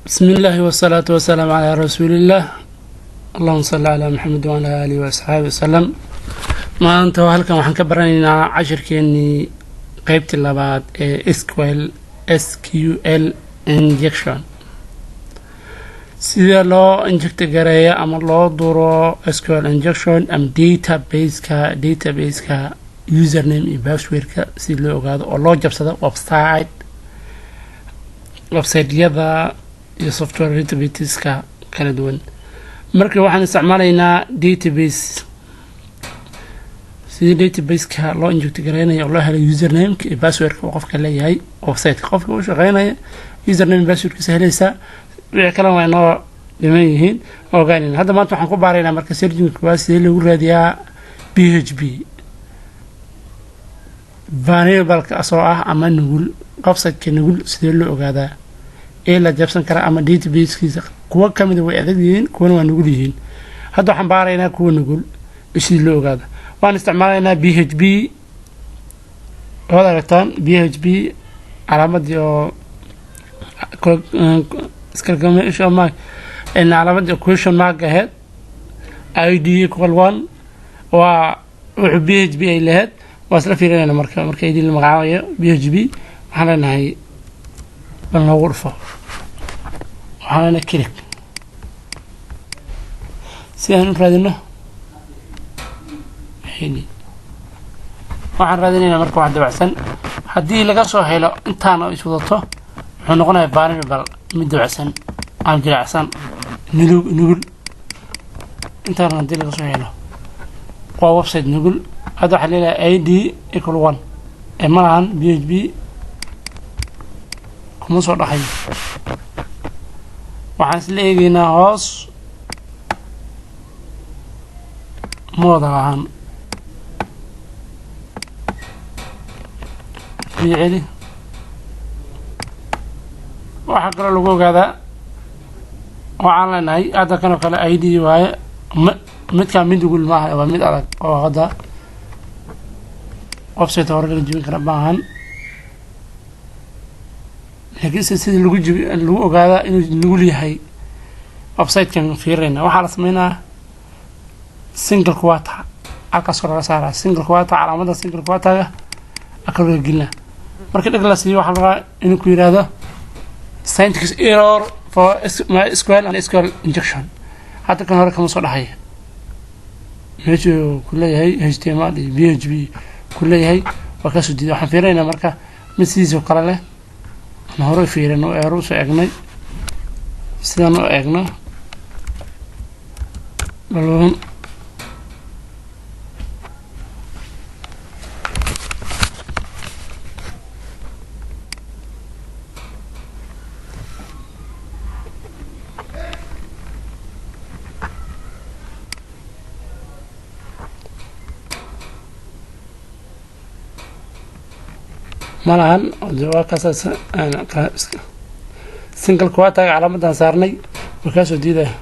بسم الله والصلاة والسلام على رسول الله، اللهم صل على محمد وعلى آله وأصحابه وسلم. Maanta halkan waxaan ka baranaynaa cashirkeenii qeybtii labaad ee SQL injection, sida loo inject gareeyo ama loo duro SQL injection ama databaseka username iyo passwordka si loo ogaado oo loo jabsado websiteyada iyo software databaseska kala duwan. Marka waxaan isticmaalaynaa database, sidii databaseka loo inject gareynaya oo loo helay usernameka iyo passwordka uu qofka leeyahay. Websiteka qofka u shaqeynaya username iyo passwordkiisa helaysaa, wixii kalena waa inoo dhiman yihiin ogaanayna. Hadda maanta waxaan ku baaraynaa marka searchingka waa sidee lagu raadiyaa PHP vulnerableka asoo ah ama nugul, websiteka nugul sidee loo ogaadaa ee la jabsan karaa ama databasekiisa. Kuwo kamida way adag yihiin, kuwana waa nugul yihiin. Hadda waxaan baaraynaa kuwa nugul sidii loo ogaado. Waan isticmaalaynaa PHP. Waad aragtaan PHP calaamadii oo calaamadii question mark aheyd, id equal one, waa wuxuu PHP ay lahayd. Waa isla fiirinayna marka id la magacaabayo PHP. Waxaan leenahay bal noogu dhufo, waxaan leenahay click si aan u raadino id. Waxaan raadinaynaa marka wax dabacsan. Haddii laga soo helo intaan oo iswadato, wuxuu noqonayaa vulnerable, mid dabacsan ama jilicsan, nugul. Intaan haddii laga soo helo waa website nugul. Hadda waxaa leeyahay id equal one ee ma lahan PHP, kuma soo dhaxayo. Waxaan isla eegeynaa hoos, ma wada lahan. Sii celi. Waxaa kaloo lagu ogaadaa, waxaan leenahay hadda kanoo kale id waaye. Midkaa mid nugul maaha, waa mid adag oo hadda website hore laga jibin kara maahan. Laakiin se sida lagu jibi, lagu ogaadaa inuu nugul yahay website-kan fiirinayna. Waxaa la sameynaa single quote halkaasoo laga saaraa, single quote, calaamada single quote-ga aka laga gelinaa. Marka dheg la siiyo, waxaa la rabaa inuu ku yidhaahdo syntax error for MySQL and SQL injection. Hadda kan hore kama soo dhaxaya, meeshuu ku leeyahay HTML iyo PHP ku leeyahay waa kaasoo diiday. Waxaan fiirinaynaa marka mid sidiisoo kale leh aan hore u fiirino ee hore usoo eegnay. Sidaan u eegno balwan ma lahan. Waa kaas single quote-ga calaamadan saarnay, waa kaasoo diidaya.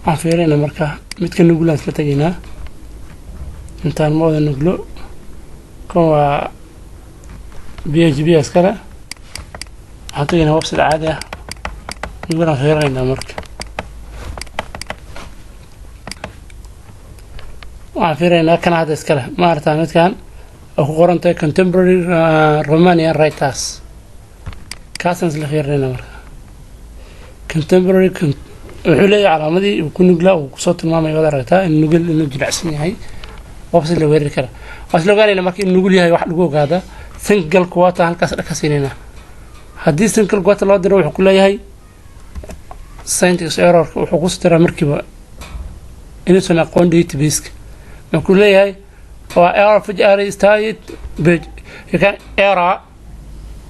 Waxaan fiirinayna marka midka nugulaan isla tegaynaa. Intaan ma wada nuglo. Kan waa PHP iskale. Waxaan tegaynaa website caadi ah, nugulaan fiirinaynaa. Marka waxaan fiiraynaa kana hadda iskale, ma aragtaa midkan oo ku qoran tahay Contemporary Romanian Writers? Kaasaan isla fiirinayna. Marka contemporary wuxuu leeyahay calaamadii uu ku nuglaa uu kusoo tilmaamay. Waad aragtaa in nugul, inuu jilicsan yahay, website la weerari kara. Waa isla ogaanayna marka in nugul yahay. Wax lagu ogaada single quote halkaas dhag ka siinayna. Haddii single quote loo diro, wuxuu ku leeyahay syntax error. Wuxuu ku diraa markiiba inuusan aqoon databaseka. Wuxuu ku leeyahay waa error fetch array style page, you can error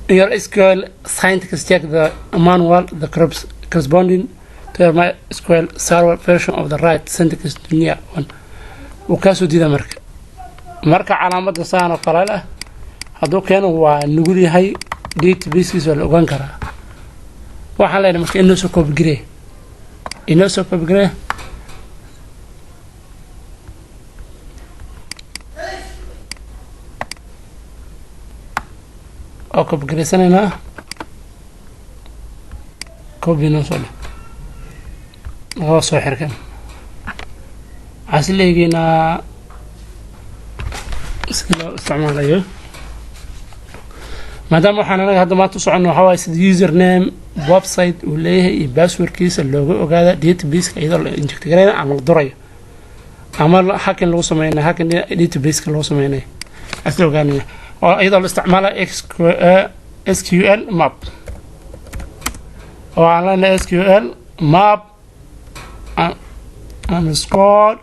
in your SQL syntax, check the manual, the corresponding to your MySQL Server version of the right syntax dunya one. Wuu kaasoo diida. Marka calaamada saan oo kale ah hadduu keeno, waa nugul yahay, databasekiisa waa la ogaan karaa. Waxaan leenahay marka inoo soo copy garee, inoo soo copy garee. Oo copy garaysanaynaa, copy noo soo dheh oo soo xirkan. Waxaan isla eegeynaa sida loo isticmaalayo, maadaama waxaan anaga hadda maanta u soconno waxaa waaye sida username website uu leeyahay iyo passwordkiisa looga ogaada databaseka, iyadoo la inject garayna ama la durayo ama hacking lagu sameynayo, hacking databaseka lagu sameynayo. Isla ogaanaya oo iyadoo la isticmaalayo SQL map, oo aan leenahay SQL map underscore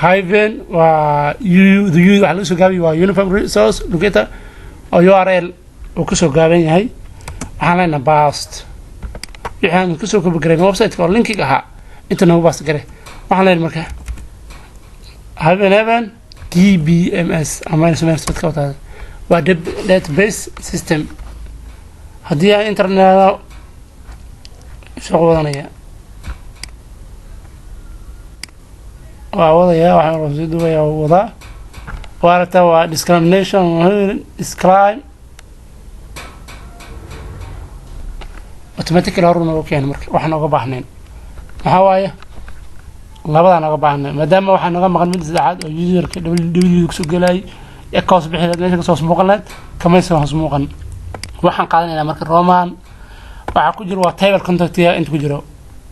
hyphen waa u the u waxa laga soo gaabiy waa uniform resource locator oo URL uu kasoo gaaban yahay. Waxaan leenahay paste wixii aan kasoo copy garay website-ka oo linkiga ahaa inta noogu paste gare. Waxaan leenahay marka hyphen hyphen DBMS ama minus ka wataa waa database system. Haddii aan internet soo wadanaya waa wadaya, waxaan sii duubaya wadaa, waa aragtaa, waa discrimination describe automatically horu nooga keena. Marka waxaan nooga baahnayn maxaa waaye? Labadaa nooga baahnay, maadaama waxaa nooga maqan mid saddexaad oo userka w w kusoo gelayay ee ka hoos bixi lahayd, meesha kasoo hoos muuqan lahayd, kamaysan hoos muuqan. Waxaan qaadanaynaa marka roman waxaa ku jiro waa table contentiga inta ku jiro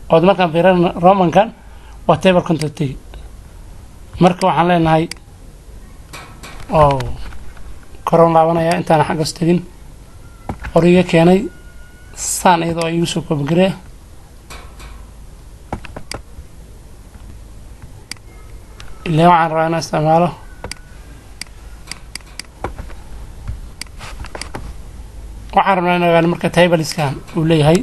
ood markaan fiirin romankan waa table contentiga. Marka waxaan leenahay oo koron laabanaya intaan xaggas tegin hor iga keenay saan iyadoo igu soo copy garee. Ilaa waxaan rabaa inaan isticmaalo waxaan rabnaa in ogaano marka tableskan uu leeyahay,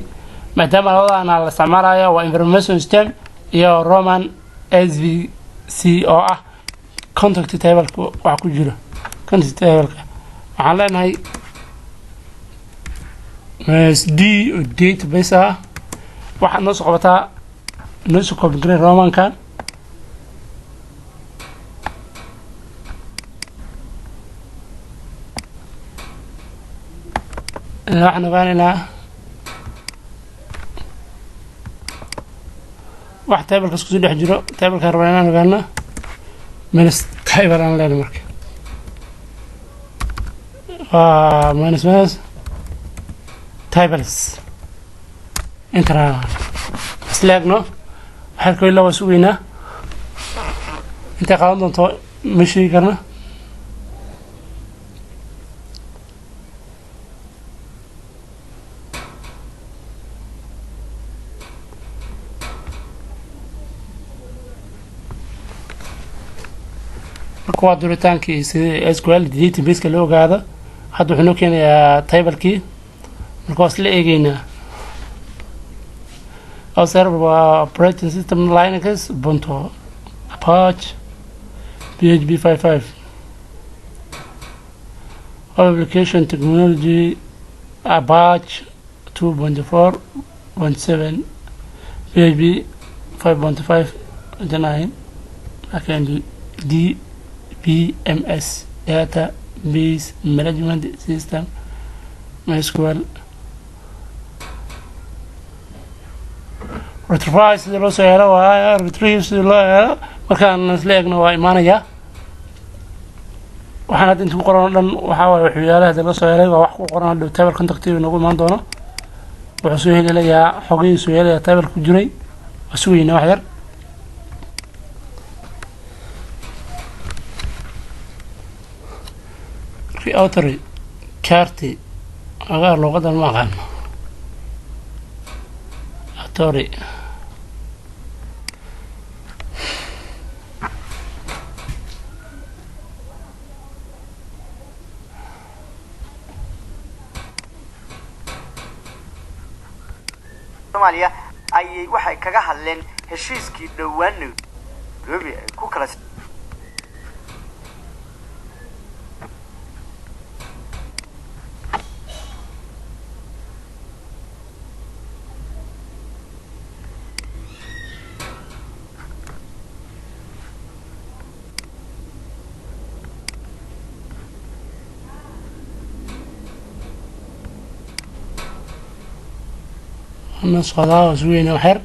maadaama labadaana la isticmaalayo waa information system iyo roman SVC oo ah contact tableka. Waxa ku jiro contact tableka waxaan leenahay d oo database ah. Waxaad noo soo qabataa, noo soo copy garay romankan. Waxaan ogaanaynaa wax tablekaas kusoo dhex jiro. Tablekaan rabaa inaan ogaano minus table aan leenahay. Marka waa minus minus tables intana isla egno. Waxaan ko ilaa waa sugaynaa intay qaadan doonto, ma sheegi karna. Marka waa duritaankii sida SQL databaseka loo ogaado. Hadda wuxuu noo keenayaa tablekii, marka waa isla eegeynaa. Our server waa operating system Linux, Ubuntu, Apache, PHP 5.5. Web application technology Apache 2.4.7, PHP 5.5.9, laakiin DBMS database management system MySQL. Retrieve sida loo soo helo waa retrieve sida loo helo. Markaan isla eegno waa imaanayaa. Waxaan hadda inta ku qoran oo dhan waxaa waaye wuxuu yaala hadda la soo helay, waa wax ku qoran. Hadhow table content noogu imaan doono, wuxuu soo helayaa xogihii, soo helayaa table ku jiray. Waa sugaynaa wax yar. Reautory carti agaa luuqadan ma aqaano authori. Soomaaliya ayay waxay kaga hadleen heshiiskii dhowaan Nairobi ay ku kala Noo socdaa, waa sugeyna waxyar.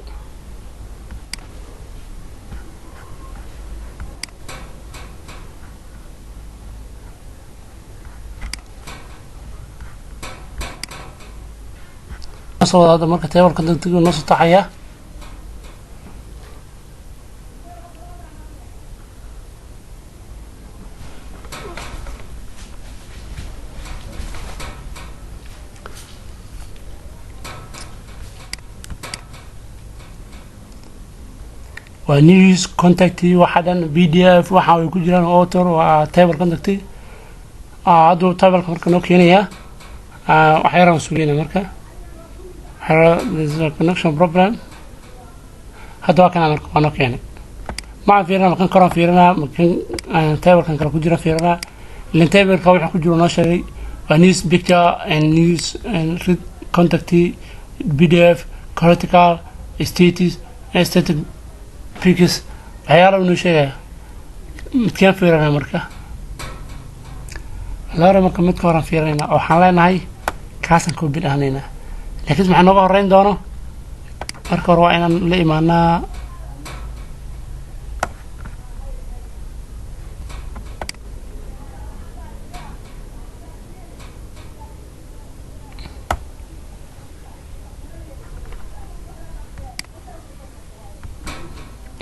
Soo wada hadda marka table content-igu noo soo taxaya. Waa news, contact, waxa dhan, PDF, waxa ay ku jiraan, author, waa table content. Hadduu tableka marka noo keenayaa, wax yaraan sugeyna. Marka there's a connection problem. Hadda waa kana, marka waa noo keenay. Maxaan fiirinaa? Makan koraan fiirinaa, makan tablekan kale ku jira fiirinaa. Ilan tableka waxa ku jiro noo sheegay waa news, picture and news and read, contact, PDF, critical, status, static pics, waxyaala noo sheegaya. Midkeen fiirinaa marka? Laba marka midka horaan fiirinayna oo waxaan leenahay kaasaan copy dhahnaynaa, laakiin maxaa nooga horeyn doono? Marka hore waa inaan la imaanaa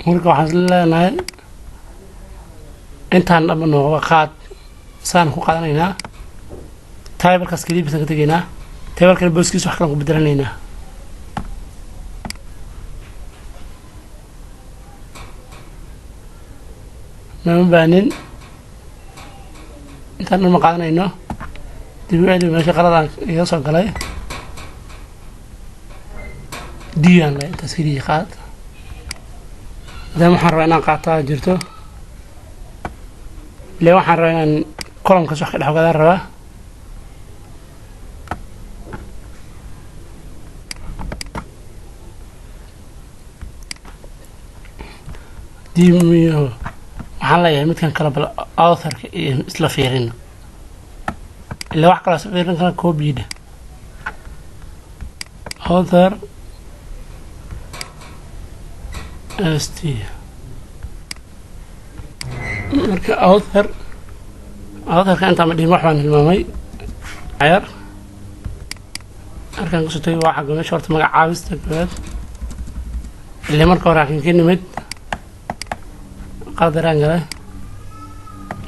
marka waxaan isla leenahay intaan dhama nooga qaad, saan ku qaadanaynaa. Tablekaas keliya bisaan ka tegaynaa, tablekana booskiisa wax kalan ku bedelanaynaa. Nama baanin, intaan dhan ma qaadanayno. Dib u celi, meesha qaladaan iga soo galay. Diyan le, intaas keliya qaad. Maadaama waxaan rabaa inaan qaataa jirto ile, waxaan rabaa inaan columnkaas wax ka dhex ogaadaan rabaa. Dimiyo waxaan leeyahay midkan kale, bal authorka iyo isla fiirin ila wax kaloo isla fiirin kara. Copyda author st marka authorka intaan ma dhihin, wax baan hilmaamay yar. Markaan kusoo tagay waa xagga meesha horta magacaabista koowaad ile marka hore akan ka nimid qadaraan galay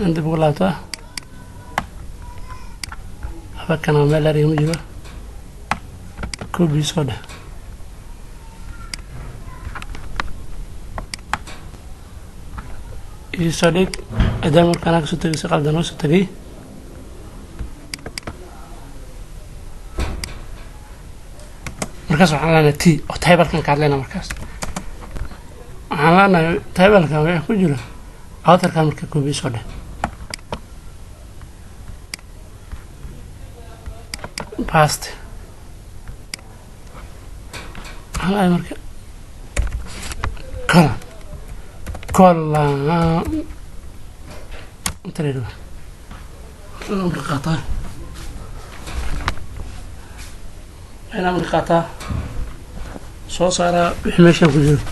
in dib ugu laabta. Habakana meel ariga ma jiro. Copy soo dheh, ii soo dhig. Haddaan markaan kasoo tagay si qaldan oo soo tagay. Markaas waxaan leenahay t oo tablekan ka hadlayna. Markaas waxaan leenahay tablekan wixii ku jiro authorkan marka copy soo dheh, paste. Waxaan leenahay marka colon colon inta la yidhahdo marka qaataa, inaan marka qaataa soo saaraa wixii meeshan ku jiro.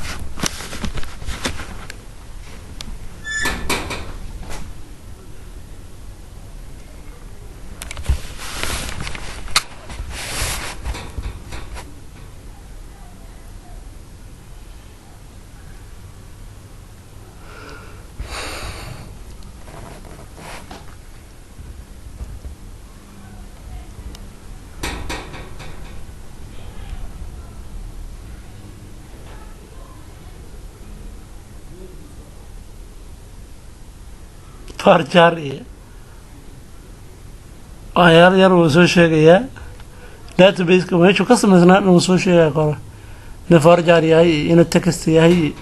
Varchar iyo waxyaalo yar wuu soo sheegayaa. Databaseka meeshuu ka samaysnaa dhan wuu soo sheegaya kora, inuu varchar yahay iyo inuu text yahay iyo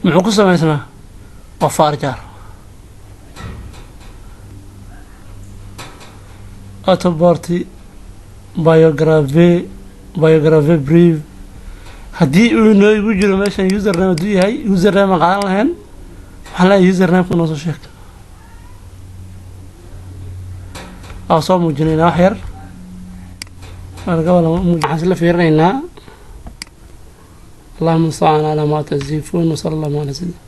muxuu ku samaysnaa. Waa varchar autoport, biography, biography brief. Haddii uu inoo igu jiro meeshan username, hadduu yahay username aan qaadan lahayn. Waxaan leeyahay usernameka noo soo sheeg. Waa soo muujinaynaa wax yar marka waxaan isla fiirinaynaa. اللهم mustacaan calaa maa tasifuun wasala allahu ala sayidina.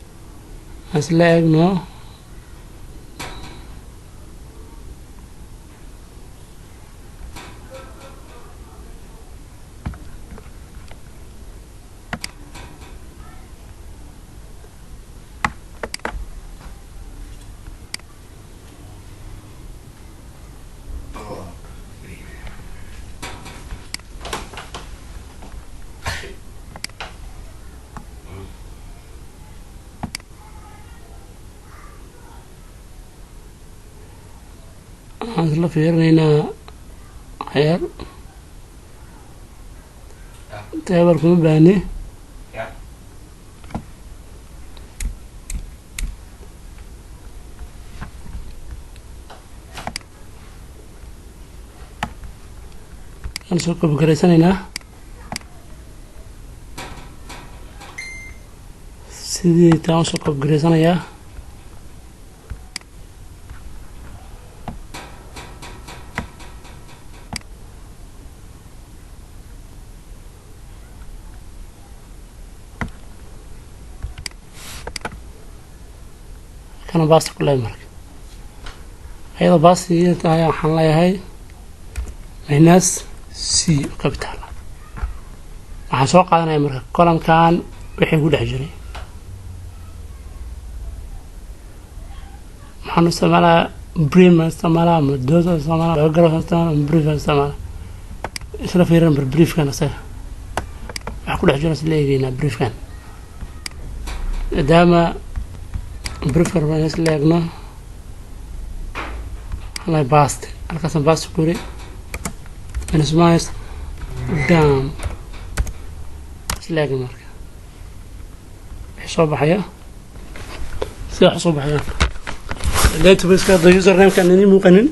Waxaan isla eegno waxaan isla fiirinaynaa yar. Table kuma baahni. Waan soo copy garaysanaynaa, sidii taan usoo copy garaysanayaa. Kana paste ku leeyahay. Marka ayadoo paste tahay, waxaan leeyahay minus C capital. Waxaan soo qaadanaya marka columnkan wixii ku dhex jiray. Maxaan u isticmaalaa? Brief ma isticmaalaa ama dot isticmaalaa, paragraph isticmaalaa ama brief isticmaalaa? Isla fiirin bar briefkan isaga wax ku dhex jira. Isla eegeynaa briefkan, maadaama briefkan rabnaa in isla eegno. Waxaan leeyahay paste, halkaasaan paste ku yiri, minus minus dump. Isla eegno marka wixii soo baxaya, sida wax soo baxayaan. Databaseka hadda username-ka aan ini muuqanin,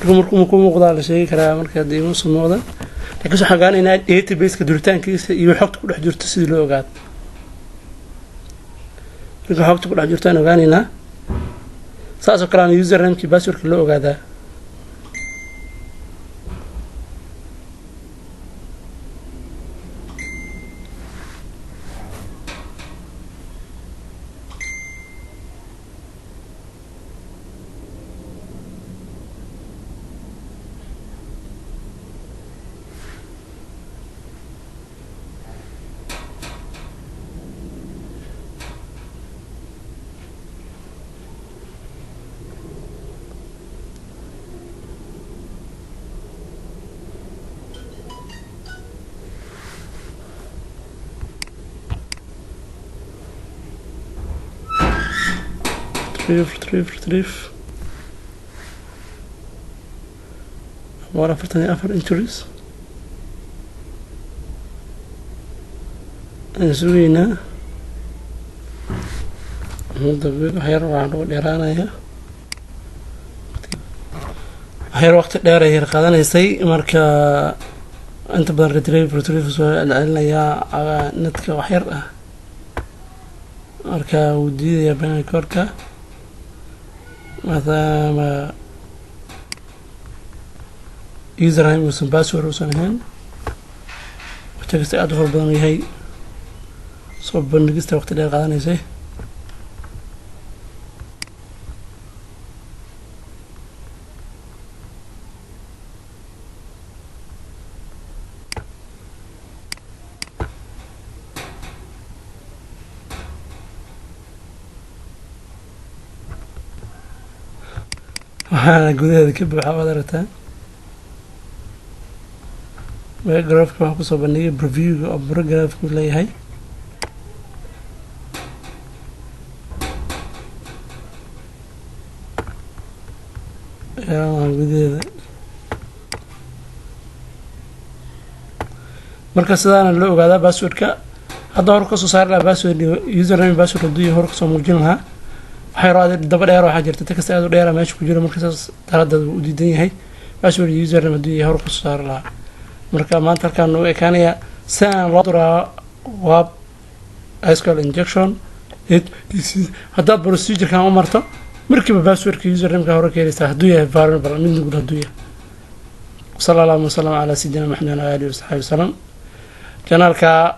marka markuu ku muuqdaa la sheegi karaa. Marka haddii imuusan muuqda, laakiin waxaan ogaanaynaa databaseka duritaankiisa iyo xogta ku dhex jirto sidii loo ogaado. Marka xogta ku dhex jirto aan ogaanaynaa, saas oo kale aan usernamekii passwordka loo ogaadaa. Retrieve, retrieve, retrieve. 144 entries aan sugaynaa. Waxyar waxaa lagu dheeraanaya, waxyar waqti dheer ay yar qaadanaysay. Marka inta badan retrieve, retrieve soo celcelinayaa netka wax yar ah. Marka wuu diidayaa binary codeka, maadaama username uusan password uusan ahayn, text aada u fara badan yahay, soo bandhigista waqti dheer qaadanaysay. Waxaana gudaheeda ka buuxa waad aragtaa. Paragraphka waxaa kusoo bandhigay previewga oo paragraphku leeyahay. Gudaheeda marka sidaana loo ogaadaa passwordka. Hadda hor kasoo saari lahaa password, username password hadduu yahay hor kasoo muujin lahaa. Waxay ro daba dheer, waxaa jirta text aada u dheera meesha ku jiro. Marka saas daradeed wuu u diidan yahay. Password username hadduu yahay hor kasoo saari lahaa. Marka maanta halkaan u ekaanaya si aan loo duraa web SQL injection. Haddaad procedurekan u marto. Markiiba passwordka, usernameka hore ka helaysaa, hadduu yahay vulnerable, mid nugul hadduu yahay. Sala allahuma wasalam calaa sayidina Maxamed wala alihi wasaxbi wasalam. Channelka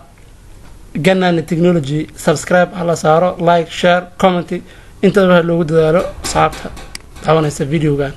Ganani Technology subscribe hala saaro, like, share, comment, intaba ha loogu dadaalo. Asxaabta daawanaysa videogan.